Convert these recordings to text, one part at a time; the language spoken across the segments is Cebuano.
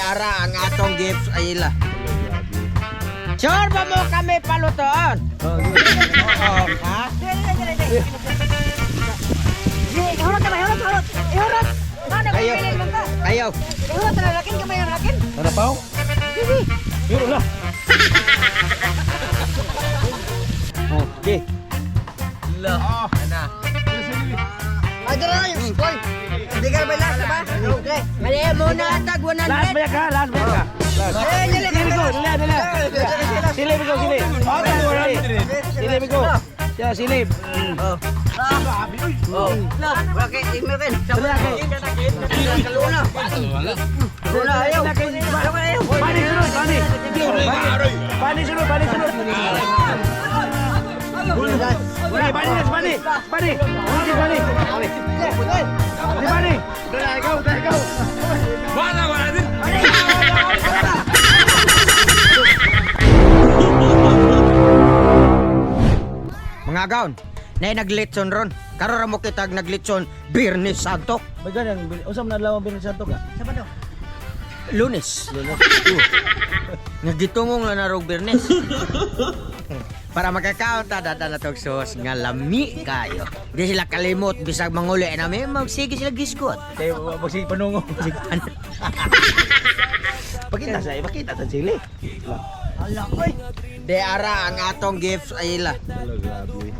Ara ang atong gifts ay ila. Sure ba mo kami palutoon? Oo, ha? Ihurot na ba? Ihurot, ihurot. Ihurot. Ano, Ayaw. pipiliin man ka? Ayaw. Ihurot na lakin kamay ang lakin. Ano pa? Yun lah. Okay. Ay, dara na yung spoy. Hindi ka ba last ba? Okay. Mali mo na tag 100. Last ba ka? Last ba ka? Eh, dili Sili ko, dili, dili. Silip ko, silip. Silip ko. Siya, silip. Wala kay Imerin. Dili kay. Luna. Luna, ayaw. Ayaw, ayaw. Pani sunod, pani. Pani sunod, pani sunod. Pani, pani, pani. Pani. Pani, pani. Di pani. Dali, ikaw, dali, ikaw. Mga gaon, na naglitson ron. Karon ra mo kitag naglitson Biyernes Santo. May ganyan, unsa man adlaw ang Biyernes Santo ka? Sabado. Lunes. Nagitungong lang na rog Biyernes. Para makakaon ta dada na tog sauce nga lami kayo. Di sila kalimot bisag manguli na may magsige sila gisgot. Kay magsige panungo. Pakita sa, pakita sa sili. Ala, oy. Di ara ang atong gifts ay ila. Hello, grabe.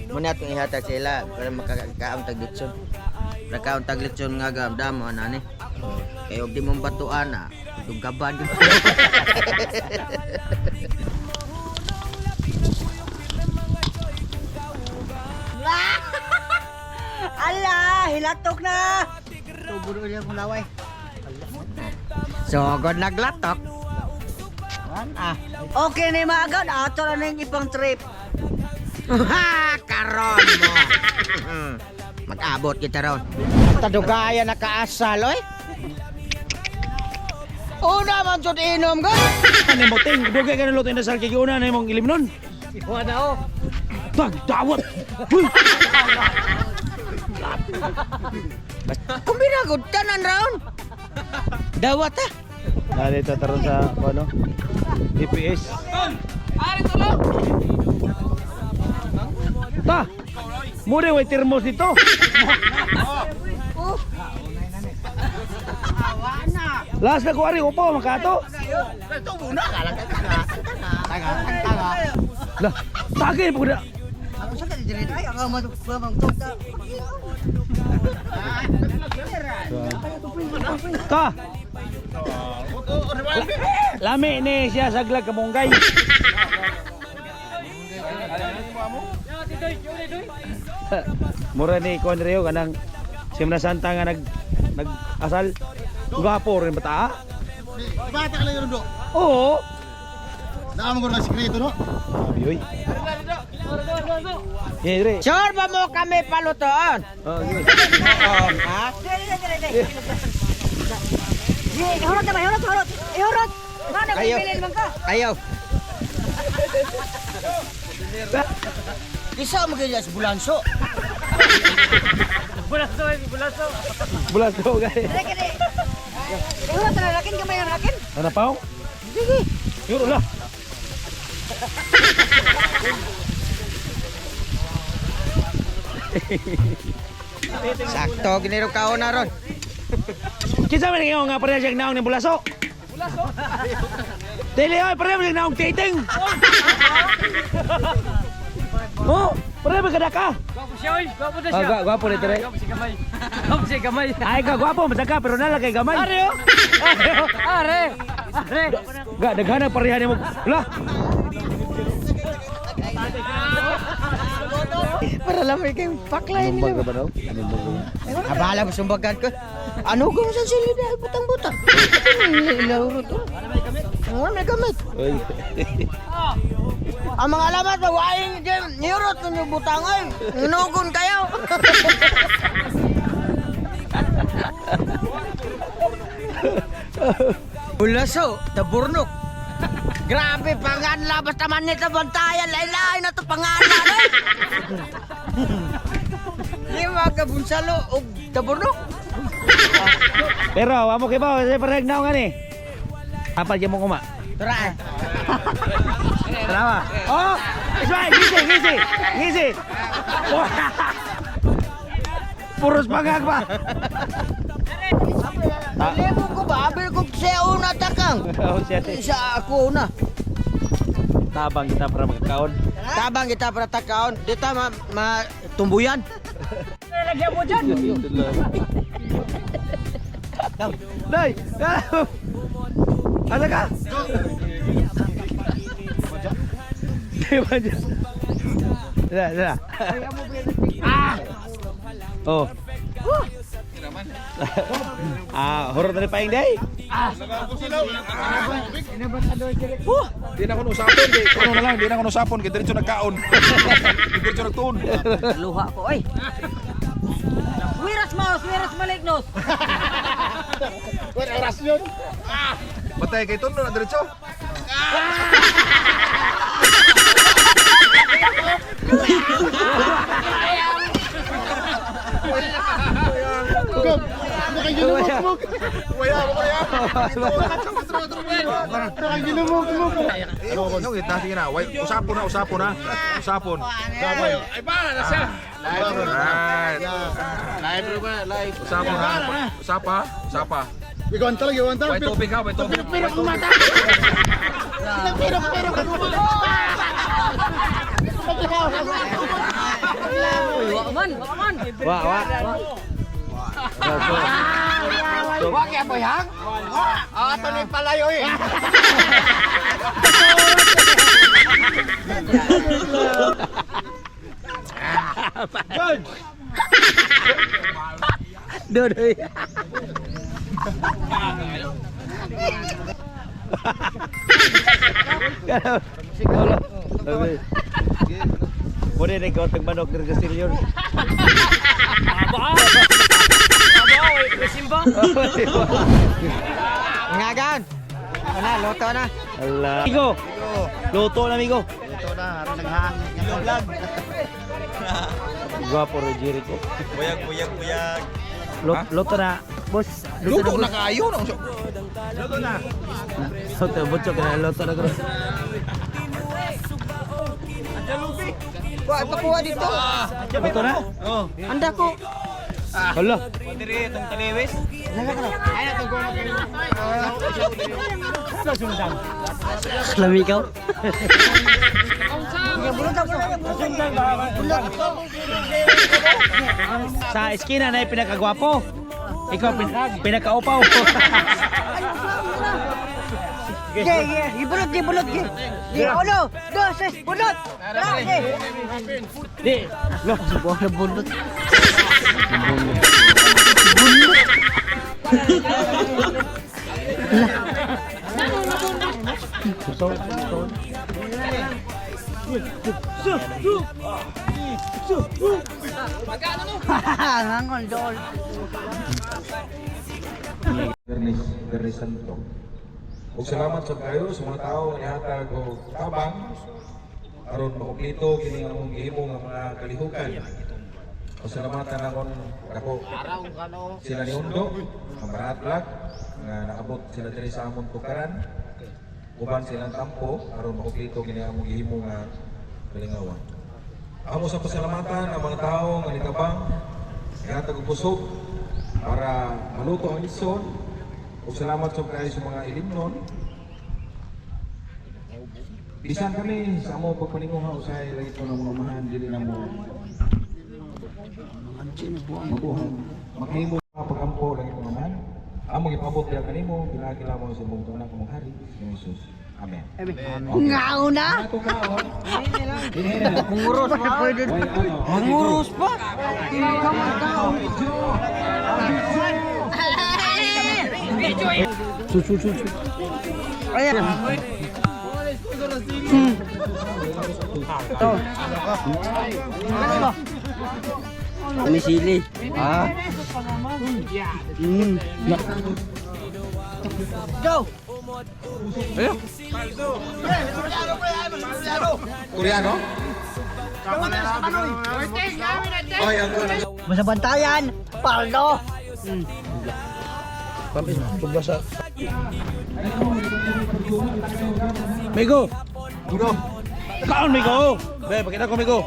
Muna atong ihatag sa ila para makakaon tag litson. Nakaon tag litson nga gamdam mo ani. Kay og di mong batuan ah, tuggaban. Ala, hilatok na. Tubo na ulit akong laway. So, god naglatok. Wan ah. Okay na yung mga agaw. Ato na yung ibang trip. Ha, karon mo. Mag-abot kita ron. Tadugaya na kaasal, oy. Una man jud inom god. Ano mo ting, dugay ka na luto inasal kay giuna na imong ilimnon. Iwa na oh. Pagdawat. Huy! Kumbira gud tanan raon. Dawat ah. Narito taron sa ano? DPS. Ta. Mure way termos dito. Last na ko ari upo makato. Lah, tagay po na. Ako sa kanya dyan. Ay, ako matugpamang tugta. Ta. Lami ni siya saglag kamunggay. Mura ni Kuan Rio kanang Semana Santa nga nag nag-asal. Gwapo rin bata. Bata ka lang yun, do. Oo. Naamon ko na sikreto, no? Sabi oy. Yeah, Re. Sure ba mo kami palutoon? Oh, yun. Oo, ha? Ihurot na ba? Ihurot, ihurot. Ihurot. Ano, Ayaw. pipiliin man ka? Ayaw. Isa mo kaya sa bulanso. Bulas ko guys. Dili, dili. Ihurot na lakin kamay ang lakin. Ano pa? Sige. Yun lah. Sakto giniro kaon na ron. Kinsa man ngayon nga pareha siyang naong ng bulaso? Bulaso? Dili ay pareha siyang naong titing. Oh, pareha ba kada ka? Gwapo siya, oy. Gwapo na Ah, siya. gwapo ni Tere. Gwapo siya gamay. Gwapo siya gamay. Ay ka gwapo man ka pero nala kay gamay. Are, oh. Are, oh. Are. Are. Ga daghan ang pareha nimo. Lah, Para lang may kayong paklay Anumbag nila. ka ba daw? Anumbag ka ba? Abala mo sumbagan ko. Ano ko sa sila dahil butang-butang. Ilaw to. Ano may gamit? Oy. Ang mga alamat mawain dyan. Nirot ninyo butang ay. Nugon kayo. Bulaso, taburnok. Grabe, panganla. Basta man nito bantayan. Lain-lain na to panganla. Ay. Di mga kabunsalo o taburnok. Pero amo kay ba kasi parehag naong ani. Apal gyud mo kuma. Tara. Tara. Oh! Ismail, ngisi, ngisi. Ngisi. Oh. Puros pangag ba? Lebo ko ba? Abel ko siya una takang. Oh, siya. Sa ako una. Tabang kita para magkaon. Tabang kita para takaon. Dito ma, ma tumbuyan. Lagyan mo dyan. Day! Asa ka? Di ba dyan? Dala, dala. Ah! Oh. Ah, horror na rin paing day. Di na ko usapon kay kuno na lang, di na ko usapon kay diretso nagkaon. Diretso nagtuon. Luha ko oy. Wiras maos, wiras malignos. Wala oras yun. Patay kay tuno na diretso. Ugam. Nakaginumok-mok. Wala mo kaya. Nakaginumok-mok. Ano kita sige na. Way, usapon na, usapon na. Usapon. Ay ba na siya. Right. Live Usapon ha. Usapa, usapa. Ikaw ang talaga, ikaw ang Way talaga. topic ha, way topic. Pero kumata. Pero pero kumata. Wa man, wa man. Wa, wa. Wa kay boyhang? Ah, tuloy palayo eh. Dodoy. Muna na ikaw tag manok ng Casilyon. Aba. Aba, oy, may simba. Ngagan. Ana, luto na. Ala. Amigo. Luto na amigo. Ito na, harang naghang. Gwapo ro Jericho. Buyag, buyag, buyag. Luto na. Boss, luto Luto na. na kaayo na. Luto, butchok na luto na bro. Wa pakuha dito. Luto na? Anda ko. Hala. Lami ikaw. Sa eskina na yung pinakagwapo. Ikaw pinakaupaw. Ge, ge, ibulot, ibulot, ge. Ge, uno, dos, tres, bulot. Tara, ge. Di. Lo. Buwan bulot. Nangol dol. Bernis, Bernis Santo. Ug salamat sa kayo sa mga tao nga nihatag og tabang aron makumpleto kini ang among gihimo nga mga kalihukan. Pasalamatan akon dako sila ni Undo, ang Barahat Vlog nga naabot sila diri sa among tukaran. Uban silang tampo aron makumpleto kini ang among gihimo nga kalingawan. Amo sa pasalamatan ang mga tao nga nitabang nihatag og kusog para maluto ang lison. Ug salamat sa kayo sa mga ilimnon. Bisan kami sa amo pagpaninguha usahay lagi ko ng mga amahan dili na mo mabuhat. Maghimo nga pagampo lagi ko amahan. Among ipabot diha kanimo pinaagi lamang sa imong anak mong hari ni Jesus. Amen. Ngao na. Ato kaon. Manguros pa. Manguros pa. Ayan. Ano ba? May sili. Ah. Go! Koreano? Ay, ang Masa bantayan, paldo. Pampis, pagbasa. Migo. Kaon, Migo. Be, pakita ko, Migo.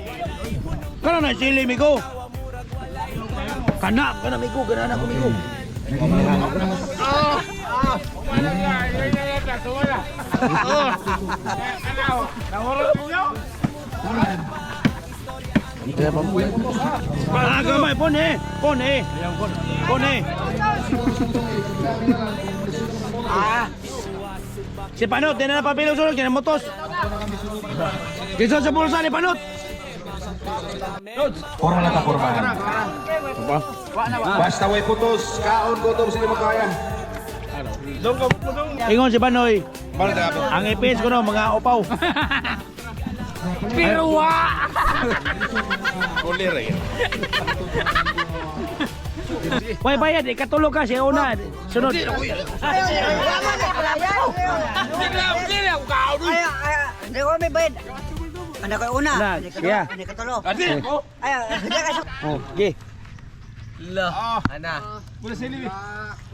Kana na sili, Migo. Kana, kana, Migo. Kana na ko, Migo. Ah, gamay, pone, pone. Pone. Ah. Si Panot, di na napapilong sulod, kaya motos. Kinsa sa bulsa ni Panot? Forma na ta, forma. Basta way putos, kaon gutom sila makaya. Ingon si Panoy. Ang ipis ko no, mga upaw. Pero wa! Way bayad, ikatulog ka siya una. Sunod. Ay, ay, hindi ko may bayad. Anak ko una. Na, Anak ko siya. Anak ko tulo. Ay, hindi ka Oh, okay.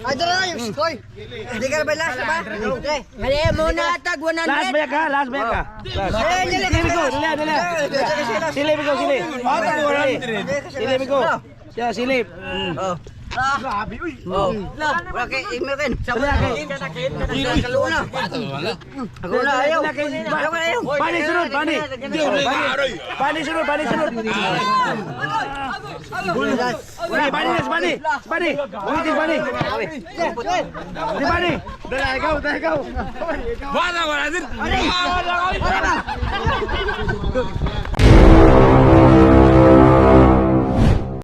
Ay, dala na yung skoy. Hindi ka na ba last ba? Hindi. Hali mo na tag 100. Last ba ka? Last ba ka? Last. Ay, dili ka Sili ko, dili, dili. Sili ko, sili. Sili ko. Siya, silip. Oh. Oh. Wala kay Imerin. Dili kay. Kaluna. Ako na ayaw. Ayaw ka ayaw. Pani sunod, pani. Pani sunod, pani sunod. Pani, pani, pani. Pani. Ulitin pani. Di pani. Dala ikaw, dala ikaw.